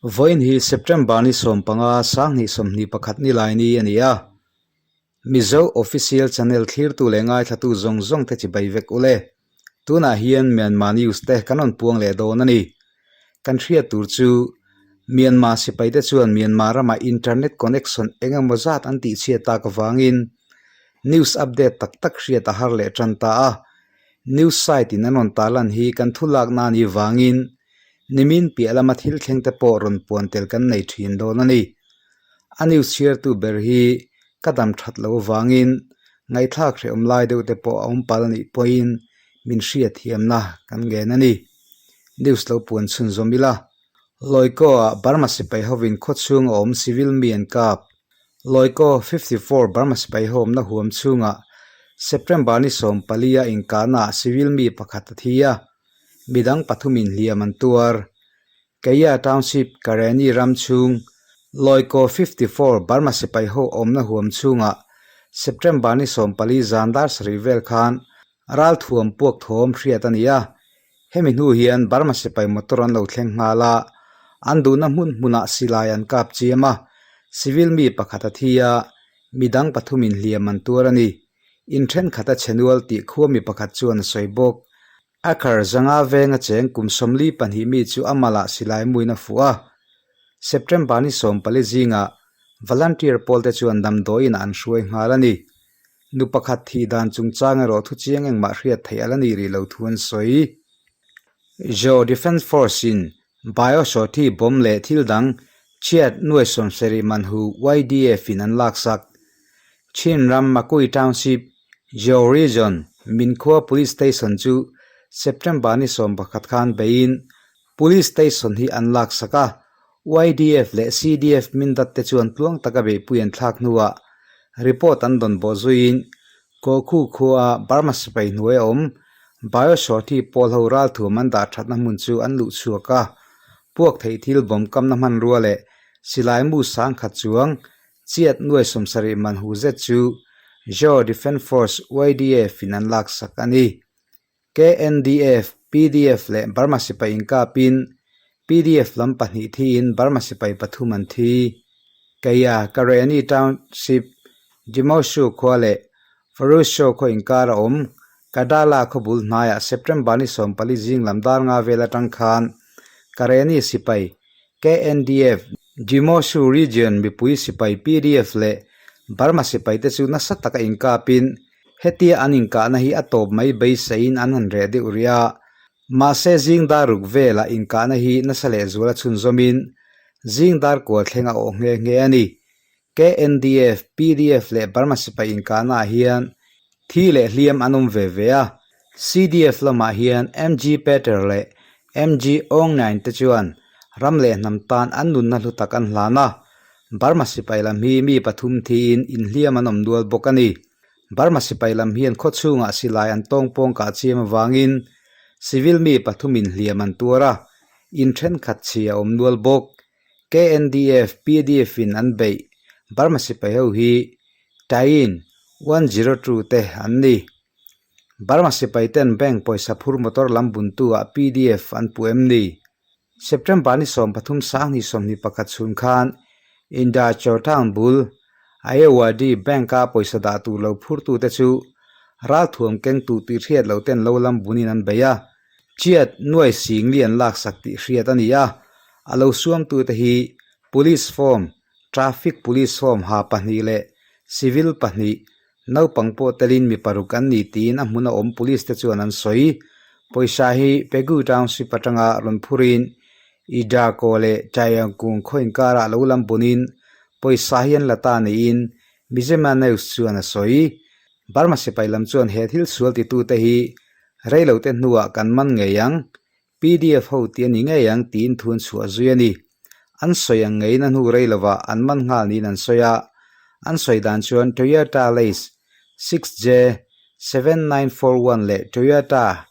Vawiin hi September ni 15 2021 ni lai ni a ni a. Mizo Official Channel thlirtu leh ngaithlatu zawng zawng te chibai vek u le. Tunah hian Myanmar News te kan rawn puang leh dawn a ni. Kan hriat tur chu Myanmar sipai te chuan Myanmar ramah internet connection eng emaw zat an tihchhiat tak avangin news update tak tak hriat a har leh tan ta a. News site in an rawn tarlan hi kan thu lakna a nih vangin nimin piah lama thil thleng te pawh rawn puan tel kan nei thin dawn a ni. A news chhiartu ber hi ka dam that loh avangin ngaihthlak hrehawm lai deuh te pawh a awm pal anih pawhin min hriatthiamna kan ngen a ni. News lo puan chhunzawm ila, Lawikaw-ah Burma sipai hovin khawchhung a awm civil mi an kap. Lawikaw 54 Burma sipai ho awmna huam chhungah September ni 14 a inkahnaah civil mi pakhat a thi a, midang pathumin hliam an tuar. Kaya Township Kareni ram chhung Lawikaw 54 Burma sipai ho awmna huam chhungah September ni 14 zan dar sarih vel khan ralthuam puak thawm hriat a ni a. Hemi hnu hian Burma sipai motor an lo thleng nghal a, an duhna hmun hmunah silai an kap chiam a, civil mi pakhat a thi a, midang pathumin hliam an tuar a ni. In thenkhat a chhe nual tih khua mi pakhat chuan a sawi bawk. Akhar zanga venga cheng kum 42 mi chu a malah silai muin a fuh a. September ni 14 zingah volunteer pawlte chuan damdawiin an hruai nghal a ni. Nu pakhat thih dan chungchang erawh thuchiang engmah hriat theih a la nih rih lo thu an sawi. Zo Defence Force in Biosawthi bomb leh thil dang chhiat nuai sawmsarih man hu YDF in an laksak. Chin ram Makui Township, Zo Region, Minkhua Police Station chu September ni 11 khan beiin Police Station hi an laksak a, YDF leh CDF mindat te chuan tluang taka beihpui an thlak hnuah report an dawn bawh zuiin Kawkhu khua Burma sipai hnuai a awm Biosawthi pawl ho ralthuam an dah thatna hmun chu an luh chhuak a, puak theih thil bawm kamna hmanrua leh silai mu sang khat chuang chiat nuai 70 man hu zet chu Zo Defence Force, YDF, in an laksak a ni. KNDF, pdf leh Burma sipai inkapin pdf lam pahnih thiin Burma sipai pathum an thi. Kaya, Kareni Township, Jimoshu khua leh Farusho khaw inkar a awm. Kadala khaw bul hnaiah September ni 14 zing lam dar nga vel atang khan Kareni sipai, KNDF, Jimoshu Region mipui sipai pdf leh Burma sipai te chu nasa taka inkapin Hetia an inkahna hi a tawp mai beiseiin an han reh deuh rih a, mahse zing dar ruk velah inkahna hi nasa leh zual a chhunzawmin zing dar kual thleng a awh nghe nghe a ni. KNDF, pdf leh Burma sipai inkahna ah hian thi leh hliam an awm ve ve a, CDF lamah hian MG Peter leh MG Aung Naing te chuan ram leh hnam tan an nunna hlu tak an hlan a, Burma sipai lam hi mi pathum thiin inhliam an awm dual bawk a ni. Burma sipai lam hian khaw chhungah silai an tawng pawng kah chiam avangin civil mi pathumin hliam an tuar a, in thenkhat chhi a awm nual bawk. KNDF, pdf in an beih Burma sipai ho hi Tain 102 te an ni. Burma sipai ten bank pawisa phur motor lam buntu ah pdf an puh em ni? September ni 13 2021 chhun khan India Chawrtang bul Ayeyawady Bank-a pawisa dah tur lo phurtute chu ralthuam kengtu tih hriat lo ten lo lam bunin an bei a, chiat nuai sing li an laksak tih hriat a ni a, a lo suamtute hi Police form, Traffic Police form ha pahnih leh Civil pahnih, naupang pawh telin mi paruk an ni tiin a hmuna awm police te chuan an sawi. Pawisa hi Pegu Township atanga rawn phurin Idako leh Chayangkung khaw inkarah lo lam bunin pawisa hi an la ta niin Mizzima News chuan a sawi. Burma sipai lam chuan he thil sual titute hi reilote hnuah kan man ngei ang, Pdf ho tih a ni ngei ang tiin thu an chhuah zui a ni. An sawi ang ngeiin a hnu rei lovah an man nghal niin an sawi a. An sawi dan chuan Toyota Lace 6J 7941 leh Toyota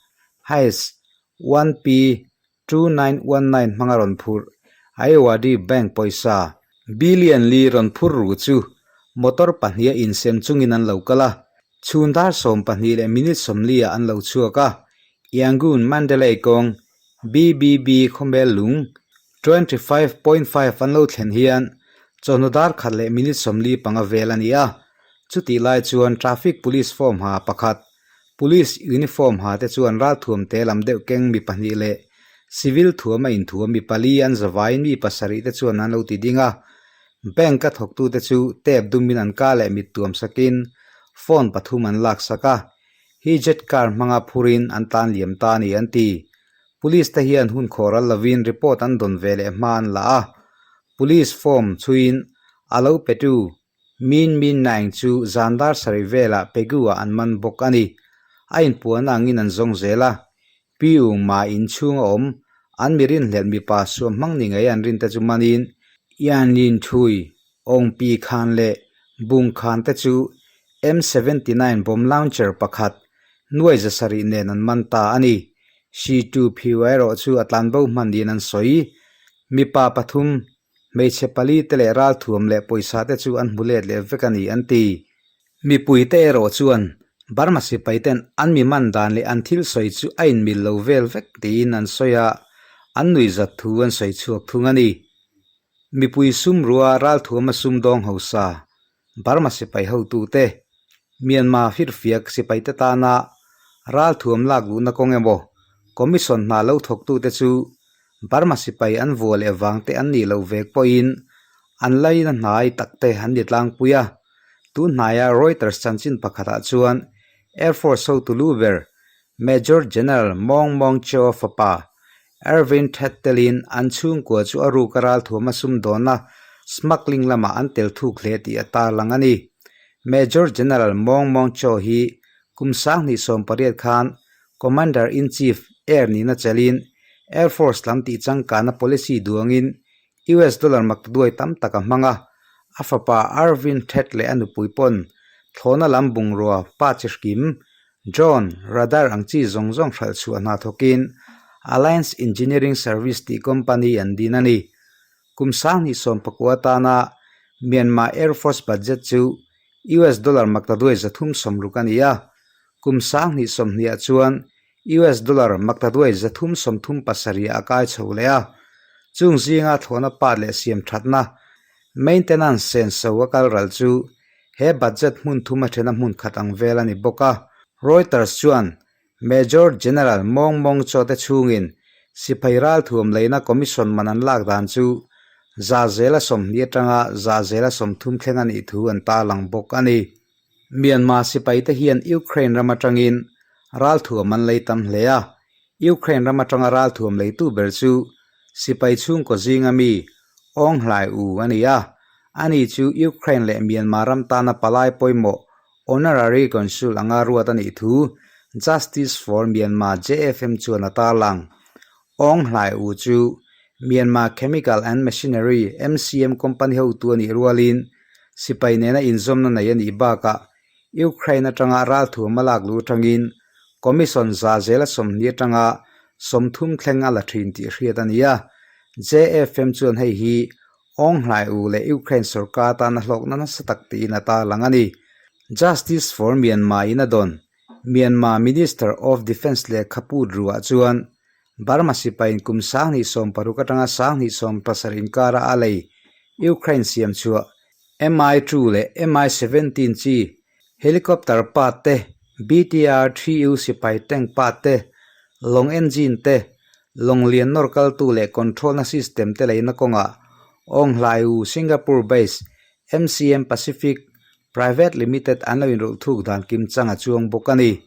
Hiace 1P 2919 hmanga rawn phurh Ayeyawady Bank pawisa billion li rawn phur ru chu motor pahniha insem chungin an lo kal a. Chhun dar 12 leh minute 40 ah an lo chhuak a, Yangon Mandalay kawng BBB khawmel lung 25.5 an lo thlen hian chawhnu dar khat leh minute 45 vel a ni a. Chutih lai chuan traffic police form ha pakhat, police uniform ha te chuan ralthuam te lam deuh keng mi pahnih leh civil thuam a inthuam mi pali an zavaiin mi pasarih te chuan an lo ti ding a. Bank a thawktute chu tap dumin an ka leh mit tuam sakin phone pathum an laksak a. Hi jet car hmanga phurin an tan liam ta a ni an ti. Police te hian hun khawh ral lovin report an dawn ve leh hma an la a. Police form chhuiin a lo petu Min Min Naing chu zan dar sarih velah Pegu ah an man bawk a ni. A inpuahna angin an zawng zel a. Pi U Ma in chhung a awm, an mi rinhlelh mipa suam hmang ni ngei an rinte chu manin Yan Lin Thui, Ong Pi Khan leh Bung Khan te chu M79 bomb launcher pakhat nuai za sarih nen an man ta a ni. Shi Tu Phiu erawh chu a tlanbo hman niin an sawi. Mipa pathum, hmeichhe pali te leh ralthuam leh pawisa te chu an hmu let leh vek a ni an ti. Mipuite erawh chuan Burma sipai ten an mi man dan leh an thil sawi chu a inmil lo vel vek tiin an sawi a, an nuihzat thu an sawi chhuak thung a ni. Mipui sum rua ralthuama sumdawng hausa Burma sipai hotute Myanmar firfiak sipaite tana ralthuam lak luhna kawng emaw Commission hna lo thawktute chu Burma sipai an vua leh vangte an nih loh vek pawhin an laina hnai takte an ni tlangpui a. Tun hnaia Reuters chanchin pakhatah chuan Air Force hotu lu ber Major General Maung Maung Kyaw fapa Ervin That telin an chhungkua chu a ruk a ralthuam a sumdawnna smuggling lamah an tel thuk hle tih a tarlang a ni. Major General Maung Maung Kyaw hi kum 2018 khan Commander-in-Chief Air nihna chelin Air Force lam tih changkana policy duangin US dollar maktaduai tam tak a hmang a, a fapa Arvin That leh a nupui pawn thlawhna lam bungrua pa chi hrim Drone, radar ang chi zawng zawng hralh chhuah hna thawkin Alliance Engineering Service tih company an din a ni. Kum 2019 atana Myanmar Air Force budget chu US dollar maktaduai 360 a ni a, kum 2020 ah chuan US dollar maktaduai 337 a kai chho leh a, chung zinga thlawhna part leh siam thatna maintenance senso a kal ral chu he budget hmun thum a thena hmun khat ang vel a ni bawk a. Reuters chuan Major General Maung Maung Kyaw te chhungin sipai ralthuam leina commission man an lak dan chu za zela 20 atanga za zela 30 thleng a nih thu an tarlang bawk a ni. Myanmar sipaite hian Ukraine ram atangin ralthuam an lei tam hle a, Ukraine ram atanga ralthuam leitu ber chu sipai chhungkaw zinga mi Aung Hlaing U a ni a, ani chu Ukraine leh Myanmar ram tana palai pawimawh honorary consul anga ruat a nih thu Justice for Myanmar JFM chuan a tarlang. Aung Hlaing U chu Myanmar Chemical and Machinery, MCM, company hotu a nih rualin sipai nena inzawmna nei a nih bakah Ukraine atanga ralthuam a lak luh atangin commission za zela 20 atanga 30 thleng a la thin tih hriat a ni a. JFM chuan hei hi Aung Hlaing U leh Ukraine sorkar tana hlawkna nasa tak tiin a tarlang a ni. Justice for Myanmar in a dawn Myanmar Minister of Defence lehkha put ruah chuan Burma sipaiin kum 2016 atanga 2017 inkara a lei Ukraine siam chhuah Mi-2 leh Mi-17 chi helicopter part te, BTR-3U sipai tank part te, lawng engine te, lawng lian nawr kaltu leh control na system te leina kawngah Aung Hlaing U Singapore based MCM Pacific Private Limited an lo inrawlh thuk dan kim chang a chuang bawk a ni.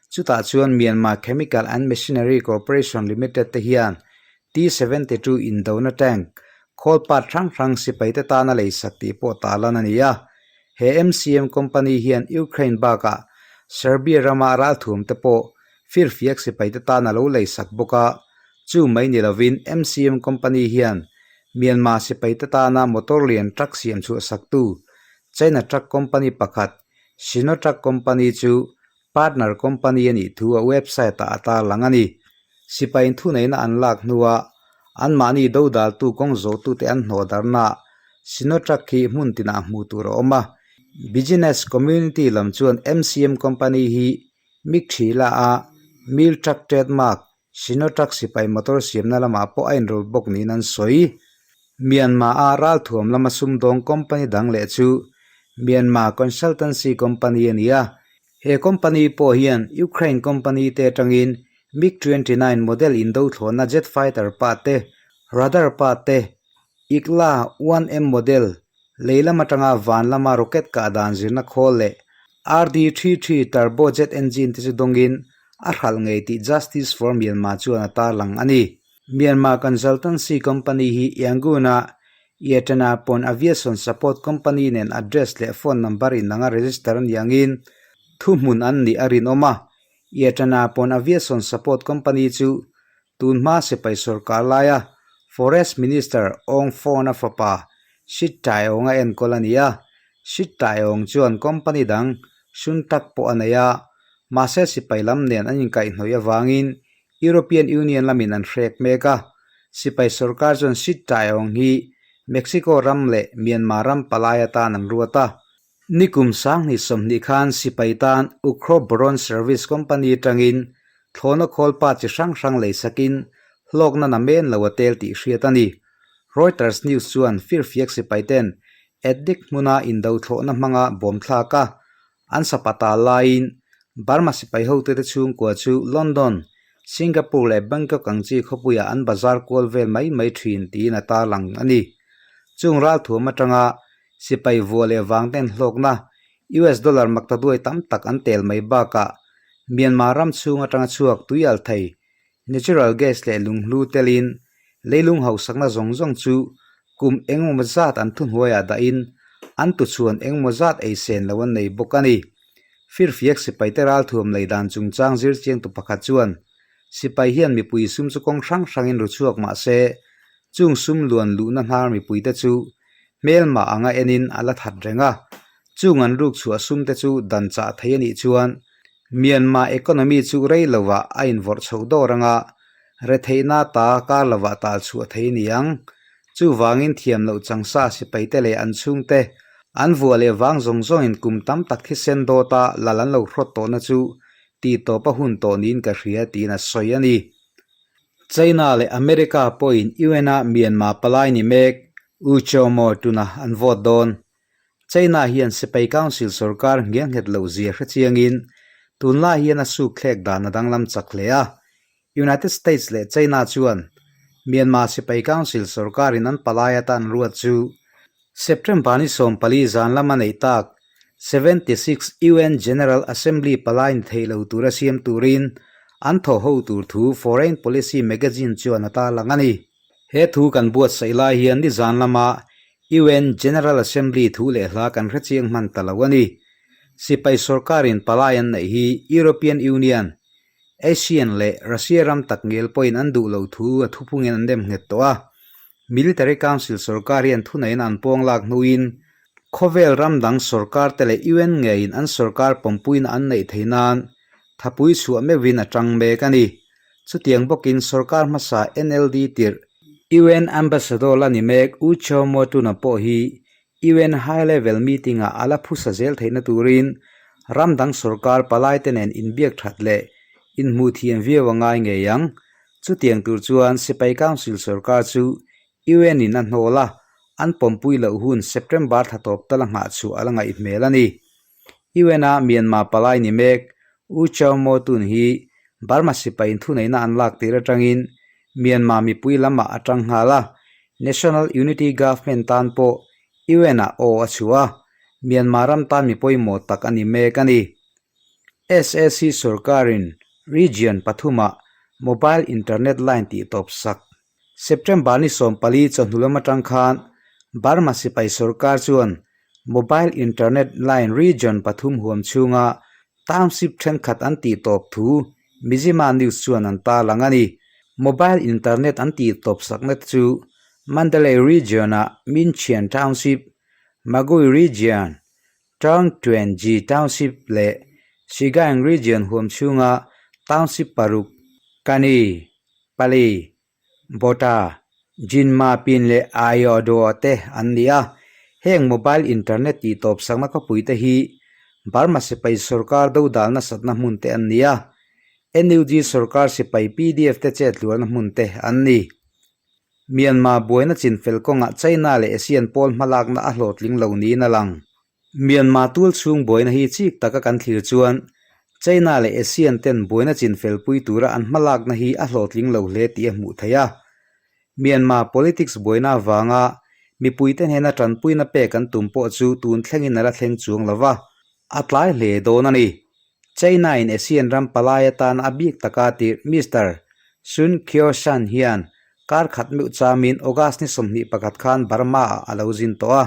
Chutah chuan Myanmar Chemical and Machinery Corporation Limited te hian T-72 indona tank khawl part hrang hrang sipaite tana lei sak tih pawh tarlan a ni a. He MCM company hian Ukraine bakah Serbia rama ralthuam te pawh firfiak sipaite tan a lo lei sak bawk a. Chu mai ni lovin MCM company hian Myanmar sipaite tana motor lian truck siam chhuah saktu China truck company pakhat Sinotruk company chu partner company a nih thu a website ah a tarlang a ni. Sipai thuneihna an lak hnuah anmahni dodaltu kawng zawhtute an hnawh darhnaah Sinotruk hi hmun tinah hmuh tur a awm a. Business community lam chuan MCM company hi Mikthila a Mil Truck Trademark. Sinotruk sipai motor siamna lamah pawh a inrawlh bawk niin an sawi. Myanmar-a ralthuam lama sumdawng company dang leh chu Myanmar Consultancy Company a ni a. He company pawh hian Ukraine company te atangin MiG 29 model indo thlawhna jet fighter part te, radar part te, Igla 1M model lei lam atanga van lama rocket kah dan zirna khawl leh RD-33 turbojet engine te chu dawngin a hralh ngei tih Justice for Myanmar chuan a tarlang a ni. Myanmar Consultancy Company hi Yangon-a Yetana Pon Aviation Support Company nen address leh phone number inanga register a nih angin thuhmun an nih a rinawm a. Yetana Pon Aviation Support Company chu Tun hma sipai sorkar laia Forest Minister Aung Phone-a fapa Sit Tae-ong a enkawl a ni a. Sit Tae-ong chuan company dang Suntak pawh a nei a, mahse sipai lam nen an inkaihhnawih avangin European Union lamin an hrek mek a. Sipai sorkar chuan Sit Tae-ong hi Mexico ram leh Myanmar ram palai atan an ruat a. Nikum 2020 khan sipai tan Ukroboron Service Company atangin thlawhna khawlpa chi hrang hrang lei sakin hlawkna namen lo a tel tih hriat a ni. Reuters News chuan firfiak sipai ten ethnic hmuna indo thlawhna hmanga bawm thlak a, an sapata laiin Burma sipai hotute chhungkua chu London, Singapore leh Bangkok ang chi khawpuiah an bazar kual vel mai mai thin tiin a tarlang a ni. Chung ralthuam atanga Sipai vua leh vang ten hlawkna US dollar maktaduai tam tak an tel mai bakah Myanmar ram chhung atanga chhuak tui al thei natural gas leh lunghlu telin leilung hausakna zawng zawng chu kum engemaw zat an thuhnuaiah dahin an tuchhuan engemaw zat ei sen lo an nei bawk a ni. Firfiak sipaite ralthuam lei dan chungchang zir chiangtu pakhat chuan sipai hian mipui sum chu kawng hrang hrangin ru chhuak mah se chung sum luan luhna hnar mipuite chu Hmelmah anga enin a la that reng a, chung an ruk chhuah sum te chu dan chah thei a nih chuan Myanmar economy chu rei lovah a invawrh chhoh dawr anga retheihna ta kar lovah tal chhuah thei a ni ang. Chuvangin thiam loh changsa sipaite leh an chhungte an vuah leh vang zawng zawngin kum tam tak thisen dawta lal an lo hrawt tawhna chu tihtawp a hun tawh niin ka hria tiin a sawi a ni. China leh America pawhin UN-a Myanmar palai ni mek U Kyaw Moe tuna an vote dawn. China hian Sipai Council sorkar nghialnghet loh zia hrechiangin tunlai hian a suk thlek dan a danglam chak hle a. United States leh China chuan Myanmar Sipai Council sorkarin an palai atan ruat chu September ni 14 zan lama neih tak 76 UN General Assembly palai ni theih lo tura siam turin an thaw ho tur thu Foreign Policy magazine chuan a tarlang a ni. He thu kan buatsaih lai hian nizan lama UN General Assembly thu leh hla kan hrechiang hman ta lo a ni. Sipai sorkarin palai an neih hi European Union, ASEAN leh Russia ram tak ngel pawhin an duh lo thu a thuphungin an dem nghet tawh a. Military Council sorkar hian thuneihna an pawng lak hnuin khawvel ram dang sorkar te leh UN ngeiin an sorkar pawmpuina an neih theih nan thapui chhuah meuhin a tang mek a ni. Chutiang bawkin sorkar hmasa NLD tirh UN Ambassador la ni mek U Kyaw Moe Tun-a pawh hi UN High Level Meeting-ah a la phusa zel theihna turin ram dang sorkar palaite nen inbiak that leh inhmuh thiam viau a ngai ngei ang. Chutiang tur chuan Sipai Council sorkar chu UN-in a hnawl a, an pawmpui loh hun September thla tawp tala nghah chhuah a la ngaih hmel a ni. UN-a Myanmar palai ni mek U Kyaw Moe Tun hi Burma sipaiin thuneihna an lak tir atangin Myanmar mipui lamah a tang nghal a, National Unity Government tan pawh UN-ah aw a chhuah a, Myanmar ram tan mi pawimawh tak a ni mek a ni. SAC sorkarin region pathumah mobile internet line tih tawp sak. September ni 14 chawhnu lam atang khan Burma sipai sorkar chuan mobile internet line region pathum huam chhunga township thenkhat an tih tawp thu Mizzima News chuan an tarlang a ni. Mobile internet an tih tawp sakna te chu Mandalay region-a Minchian Township, Magui region, Taungtwenji Township leh Sagaing region huam chhunga township paruk, Kani, Pali, Bawta, Jinma Pin leh Ayodaw te an ni a. Heng mobile internet tih tawp sakna khawpui te hi Burma sipai sorkar dodal nasatna hmun te an ni a. NUG sorkar sipai pdf te chet hluarna hmun te an ni. Myanmar buaina chinfel kawngah China leh ASEAN pawl hmalakna a hlawhtling lo niin a lang. Myanmar tual chhung buaina hi chik taka kan thlir chuan China leh ASEAN ten buaina chinfel pui tura an hmalakna hi a hlawhtling lo hle tih a hmuh theih a. Myanmar politics buaina avanga mipuite hnena tanpuina pek an tum pawh chu tun thlengin a la thleng chuang lo va, a tlai hle dawn a ni. China-in ASEAN ram palai atan a bik taka tirh Mister Sun Qioshan hian kar khat meuh chamin August ni 21 khan Burma-ah a lo zin tawh a,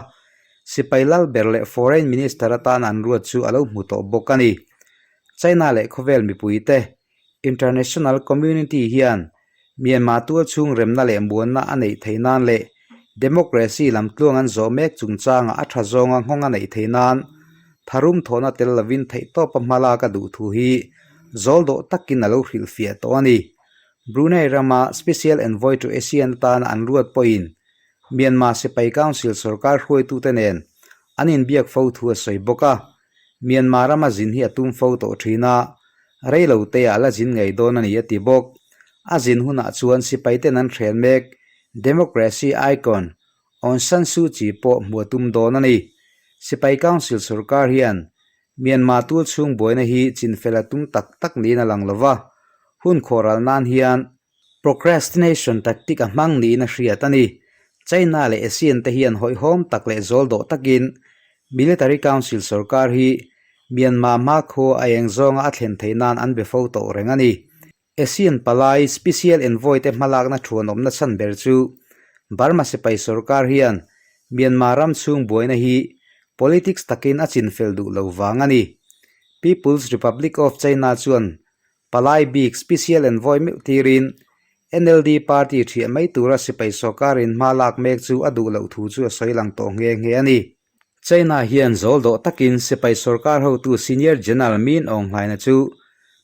sipai lal ber leh Foreign Minister atan an ruat chu a lo hmu tawh bawk a ni. China leh khawvel mipuite International community hian Myanmar tual chhung remna leh muanna a neih theih nan leh democracy lam tluang an zawh mek chungchangah a tha zawnga nghawng a neih theih nan tharum thawhna tel lovin theihtawpa hma lak a duh thu hi zawl dawh takin a lo hrilhfiah tawh a ni. Brunei rama Special Envoy to ASEAN atana an ruat pawhin Myanmar Sipai Council sorkar hruaitute nen an inbiak fo thu a sawi bawk a. Myanmar rama zin hi a tum fo tawh thin a, rei lo te ah la zin ngei dawn a ni a ti bawk. A zin hunah chuan sipai ten an hren mek Democracy icon Aung San Suu Kyi pawh hmu a tum dawn a ni. Sipai Council sorkar hian Myanmar tul chhung buaina hi chinfel a tum tak tak niin a lang lo va, hun khawhral nan hian Procrastination tactic a hmang niin a hriat a ni. China leh ASEAN te hian hawihhawm tak leh zawl dawh takin Military Council sorkar hi Myanmar hmakhua a eng zawnga a thlen theih nan an be fo tawh reng a ni. ASEAN palai Special Envoy te hmalakna thuanawmna chhan ber chu Burma sipai sorkar hian Myanmar ram chhung buaina hi politics takin a chinfel duh lo vang a ni. People's Republic of China chuan Palai bik Special Envoy meuh tirin NLD party thiah mai tura sipai sawrkarin hma lak mek chu a duh loh thu chu a sawi lang tawh nghe nghe a ni. China hian zawl dawh takin sipai sawrkar hotu Senior General Min Aung Hlaina chu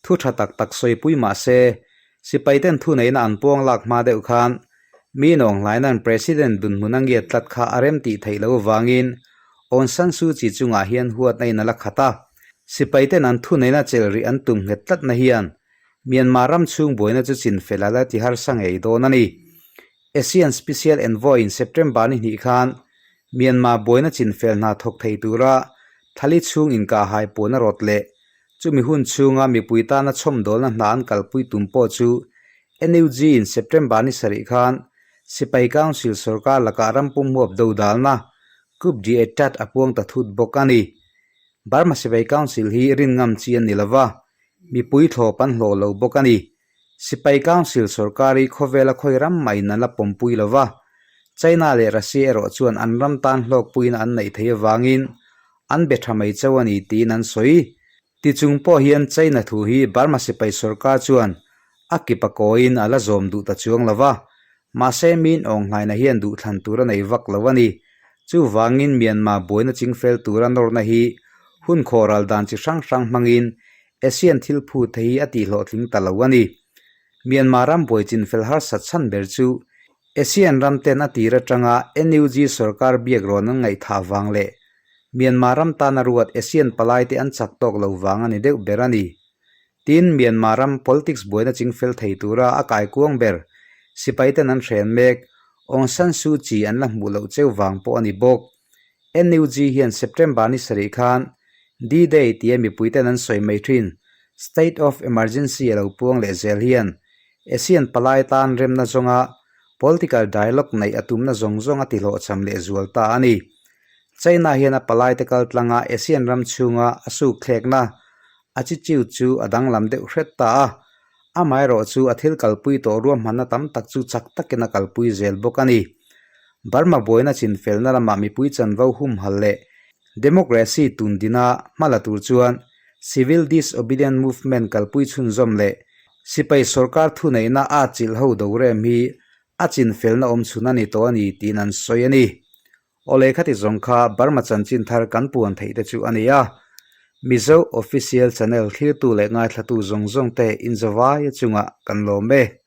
thu tha tak tak sawipui mah se, sipaiten thuneihna an puang lak hma deuh khan Min Aung Hlaina'n President dunhmun a ngiat tlat kha a rem tih theih loh avangin Aung San Suu Kyi chungah hian huatna in a la khat a. Sipaiten an thuneihna chelh rih an tum nghet tlatna hian Myanmar ram chhung buaina chu chinfel a la ti harsa ngei dawn a ni. ASEAN Special Envoy in September ni hnih khan Myanmar buaina chinfel hna thawk thei tura thali chhung inkahhai puan a rawt leh chumi hun chhunga mipui tana chhawmdawlna hna an kalpui tum pawh chu NUG in September ni sarih khan Sipai Council sorkar lakah rampum huap dodalna Coup d'Etat a puang ta thut bawk a ni. Burma Sipai Council hi rin ngam chi a ni lova, mipui thlawp an hlawh lo bawk a ni. Sipai Council sorkar hi khawvela khawi ram maiin an la pawmpui lova, China leh Russia erawh chuan an ram tan hlawkpuina an neih theih avangin an be tha mai chauh a ni tiin an sawi. Tichung pawh hian China thu hi Burma sipai sorkar chuan a kip a kawiin a la zawm duh ta chuang lo va, mahse Min Aung Hlaina hian duhthlan tur a nei vak lo a ni. Chuvangin Myanmar buaina chingfel tura nawrna hi hun khawhral dan chi hrang hrang hmangin ASEAN thil phut te hi a tihhlawhtling ta lo a ni. Myanmar ram buai chinfel harsat chhan ber chu ASEAN ram ten a tir atanga NUG sorkar biak rawn an ngaihthah vang leh Myanmar ram tana ruat ASEAN palai te an chak tawk lo vang a ni deuh ber a ni. Tin, Myanmar ram politics buaina chingfel thei tura a kaikuang ber sipai ten an hren mek Aung San Suu Kyi an la hmuh loh cheu vang pawh a ni bawk. NUG hian September ni sarih khan D-Day tia mipuiten an sawi mai thin State of Emergency a lo puang leh zel hian ASEAN palai tan remna zawnga political dialogue neih a tumna zawng zawng a tihlawhchham leh zual ta a ni. China hian a palaite kaltlanga ASEAN ram chhunga a suk thlekna a chichiu chu a danglam deuh hret ta a, amaherawh chu a thil kalpui tawh ruahmanna tam tak chu chak takin a kalpui zel bawk a ni. Burma buaina chinfelna lamah mipui chanvo humhal leh democracy tundina hma la tur chuan civil disobedient movement kalpui chhunzawm leh sipai sorkar thuneihna a chilh ho dorem hi a chinfelna awm chhun a ni tawh a ni tiin an sawi a ni. Awle khati zawng kha Burma chanchin thar kan puan theih te chu a ni a, Mizo Official Channel thlirtu leh ngaithlatu zawng zawng te inzawvaia chungah kan lawm e.